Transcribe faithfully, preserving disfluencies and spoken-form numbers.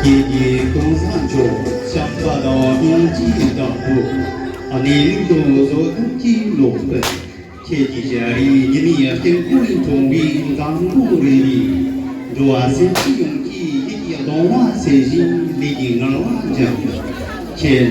ཁྱེད་ཀྱི་གོང་ས་མཆོག་བྱམས་པ་དང་སྙིང་རྗེའི་བདག་པོ། གནས་ལུགས་དང་བཟོ་ཐབས་ཀྱི་ལོག་པ། ཁྱེད་ཀྱི་ཞལ་རས་ཉི་མའི་སྤྲིན་ཕུང་མཐོང་བའི་འཛམ་བུ་གླིང་རེ་རེ། འགྲོ་བ་སེམས་ཅན་ཡོངས་ཀྱི་ཡིད་ཀྱི་གདུང་བ་སེལ་ཞིང་ལས་ཀྱི་ངལ་བ་འཇམ། ཁྱེད་